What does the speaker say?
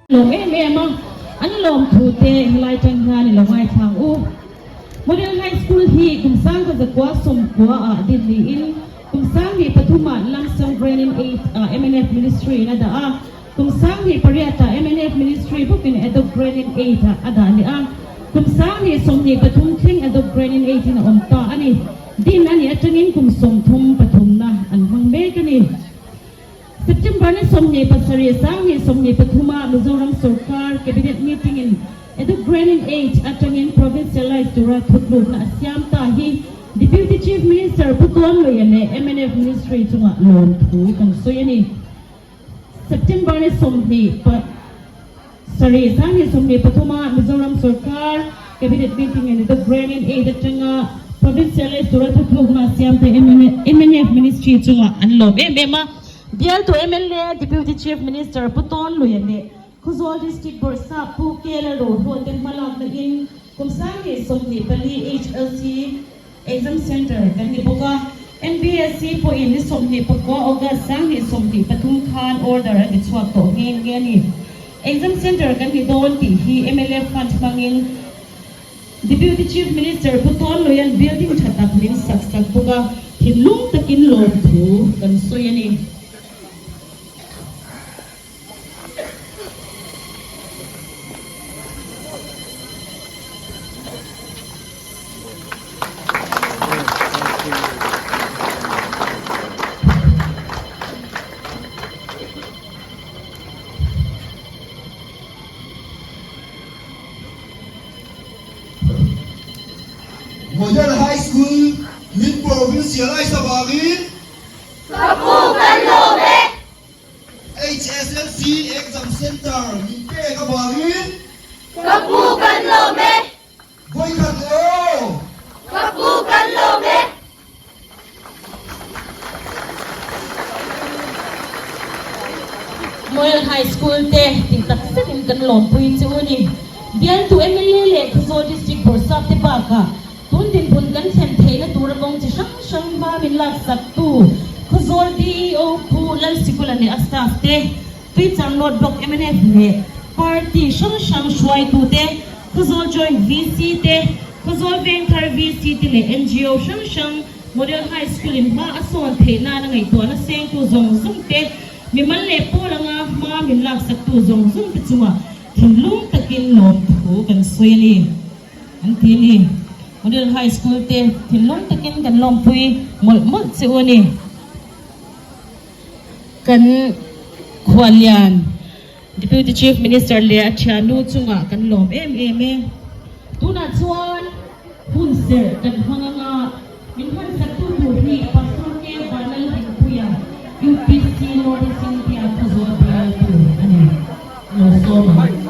Lawm em em a, an lawm thu te helai tang hian i lo ngaithla ang u. Model High School hi kum sangkha zakua sawmkua ah din niin kum sanghnih pathum ah Lamsang Graining Aid ah mnf Ministry in a dah a, kum sanghnih pariat ah mnf Ministry bawkin Adopt Graining Aid ah a dah leh a, kum sanghnih 23 thleng Adopt Graining Aid in a awm ta a ni. Din a nih atangin kum 33 na an hmang mek a ni. September ni 27 2023 ah Mizoram sorkar Cabinet meeting in Edu Graining Age atangin Provincialise tura thutlukna a siam ta hi Deputy Chief Minister Pu Tawnluia leh mnf Ministry chungah lawmthu kan sawi a ni. September ni 27 2023 ah Mizoram sorkar Cabinet meeting in Edu Graining Age atanga Provincialise tura thutlukna a siam te mnf Ministry chungah an lawm em em a. Bialtu mla Deputy Chief Minister Pu Tawnluia leh Khawzawl District Bawrhsap Pu Kela Rohlua te hmalakna in kum 2024 HLC Exam Centre kan ni bawk a. MBSC pawhin ni 29 August 2023 khan order a ti chhuak tawh nghe nghe a ni. Exam Centre kan ni dawn tih hi mla fund hmangin Deputy Chief Minister Pu Tawnluia'n building tha tak min sak sak bawk a, thinlung takin lawmthu kan sawi a ni. Model High School min provincialize avangin Ka pu kan lawm e. HSLC Exam Centre min pek avangin Ka pu kan lawm e. Vawikhat aw! Ka pu kan lawm e. Model High School te tih tak zetin kan lawmpui chu a ni. Bialtu mla leh Khawzawl District Bawrhsap te bakah tun dinhmun kan thlen theihna tura kawng chi hrang hrang hma min laksaktu Khawzawl DEO Pu Lalsikula leh a staff te, Tuichang North Block mnf leh party hrang hrang hruaitute, Khawzawl Joint VC te, Khawzawl Vengthar VC te leh ngo hrang hrang Model High School in hma a sawn theih nana ngaihtuahna sengtu zawng zawng te, mimal leh pawl anga hma min laksaktu zawng zawng te chungah thinlung takin lawmthu kan sawi a ni, an ti a ni. Model High School te thinlung takin kan lawmpui mawlh mawlh che u a ni. Kan khuallian Deputy Chief Minister leh a thiannu chungah kan lawm em em e. Tunah chuan hun serh kan hmang anga min hmansak tu tur hi Pastor K Vanlalhimpuia UPC North East India Khawzawl bialtu a ni. Lo sawm ang.